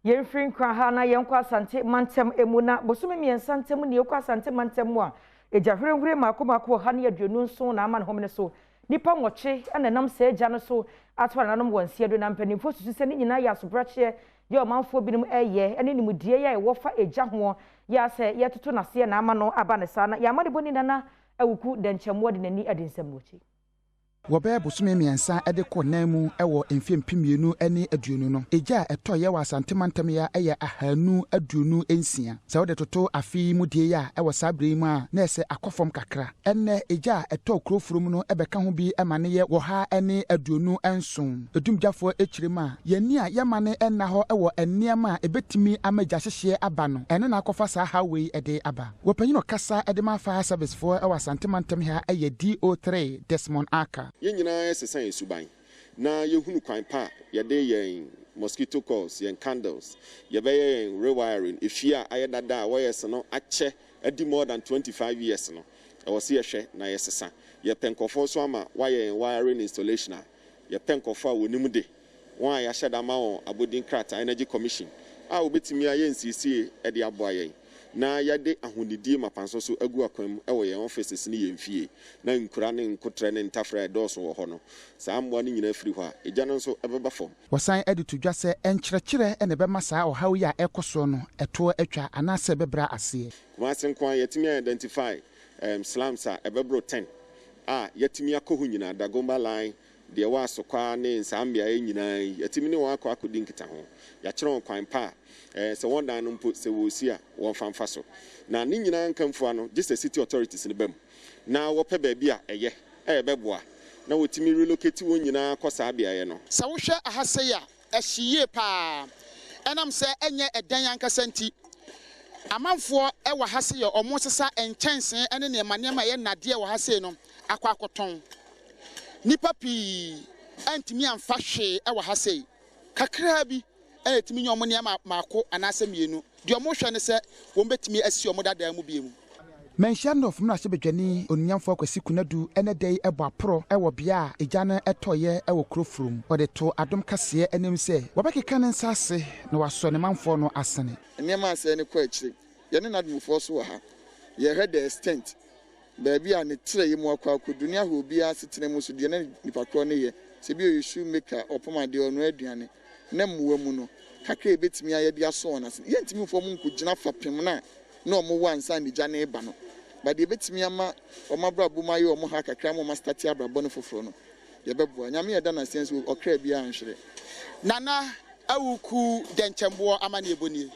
Yɛmfiri Nkran ha na yɛnkɔ Asante mantam mu na bosome 3 ntam ne yɛkɔ Asante mantam mu a, egya hwerehwere mmaako mmaako 127 na ama ne homene so. Nnipa 8 na ɛnam saa egya no so ato anananom wɔn nseɛ do na mpanimfoɔ susu sɛ ne nyinaa yɛ asobrakyeɛ yɛ ɔmanfoɔ binom ɛyɛ ne nimdeɛ yɛ a ɛwɔ fa egya ho yɛ asɛ yɛtoto n'aseɛ na ama no aba ne saa na yɛama ne bɔni Nana Awuku Dɛnkyɛmmoɔ de n'ani adi nsɛm no akyi. Wɔbɛyɛ bosome 3 de kɔ nan mu wɔ mfeɛ 2020 no, egya a ɛtɔeɛ wɔ Asante mantam yi a ɛyɛ 226. Sɛ wode toto afe yi mu deɛ yi a ɛwɔ saa berɛ yi mu a, na ɛsɛ akɔ fam kakra. Ɛnnɛ, egya a ɛtɔɔ kuro foro mu no bɛka ho bi ma no yɛ 127. Edumgyafoɔ kyerɛ mu a, yɛn ani a yɛma no nna hɔ wɔ nneɛma a ɛbɛtumi ama gya hyehyeɛ aba no, ɛno na akɔfa saa haw wei de aba. Wɔpanyin ɔkasa de ma Fire Service foɔ wɔ Asante mantam ha yɛ DO3 Desmond Arker. Yɛn nyinaa sesa yɛn suban na yɛhunu kwan pa a yɛde yɛn mosquito coils, yɛn candles, yɛbɛyɛ yɛn rewiring, efie a ayɛ dada a wires no akyɛ adi more than 25 years no, ɛwɔ sɛ yɛhwɛ na yɛsesa. Yɛpɛ nkurɔfoɔ nso ama wɔayɛ yɛn wiring installation a, yɛpɛ nkurɔfoɔ a wɔnim de, wɔn a yɛahyɛ da ama wɔn abɔdin krataa, Energy Commission, a wɔbɛtumi ayɛ nsiesie de aboa yɛn na yɛde ahonidie mapa nso so agu akwan mu wɔ yɛn offices ne yɛn fie, na nkura ne nkotrɛ ne ntafrɛ a ɛdɔɔso wɔ hɔ no, saa mmoa no nyinaa firi hɔ a, egya no nso bɛba fam. Wɔsan de to dwa sɛ nkyerɛkyerɛ na ɛbɛma saa ɔhaw yi a ɛrekɔ soɔ no ɛtoɔ atwa anaasɛ ɛbɛbrɛ aseɛ. Kumasi nko ara yɛatumi identify slums a ɛbɛboro 10 a yɛatumi akɔ hɔ nyinaa, Dagomba line, deɛ ɛwɔ Asokwa ne saa mmeaeɛ nyinaa yi, yɛatumi ne wɔn akɔ akɔdi nkitaho. Yɛakyerɛ wɔn kwan pa a sɛ wɔn dan no mpo sɛ wɔresi a wɔmfa mfa so. Na ne nyinaa nkamfua no, gye sɛ city authorities no ba mu na wɔpɛ baabi a ɛyɛ a ɛbɛboa na wɔtumi relocate wɔn nyinaa kɔ saa beaeɛ no. Sɛ wohwɛ aha sei a, ɛhye yie paa. Ɛnam sɛ ɛnyɛ ɛdan ankasa nti, amanfoɔ wɔ ha sei a wɔresesa nkyɛnsee ne nneɛma nneɛma a ɛyɛ nnadeɛ wɔ ha sei no akɔ akɔtɔn. Nnipa pii antumi amfa hwee wɔ ha sei. Kakraa bi na ɛtumi nya wɔn nneɛma mmaako anaasɛ mmienu. Deɛ wɔhwɛ ne sɛ wɔbɛtumi asi wɔn dadaa mu bio. Manhyia North mmarahyɛbadwani Onimnyamfoɔ Kwasi Konadu ɛnɛ da yi bɔ aporɔ wɔ bea a egya no tɔeɛ wɔ kuro Furom. Ɔde too Adom kaseɛ anim sɛ wɔbɛkeka ne nsa ase na wasɔ ne manfoɔ no asene. Nneɛma asɛe no kɔ akyire. Yɛne n'ademufoɔ nso wɔ ha. Yɛrehwɛ the extent, baabi a ne trɛyɛ mu akɔ akɔdu ne ahwɛ obiara asetena mu nso deɛ na nipa korɔ no yɛ. Sɛ bi ɔyɛ shoe maker, ɔpam adeɛ, ɔnoa aduane, na mmoa mu no, kakra a yɛbɛtumi ayɛ de asɔ wɔn ase. Yɛntumi mfa wɔn nkɔgyina fapem no a na wɔwɔ ansa na gya no reba no. But deɛ ɛbɛtumi ama wɔn abrabɔ mu ayɛ wɔn ha kakra ama wɔn astate abrabɔ no foforɔ no, yɛbɛboa. Nyame a yɛda no ase nso, ɔkra biara nhwere. Nana Awuku Dɛnkyɛmboɔ amanneɛbɔ nie.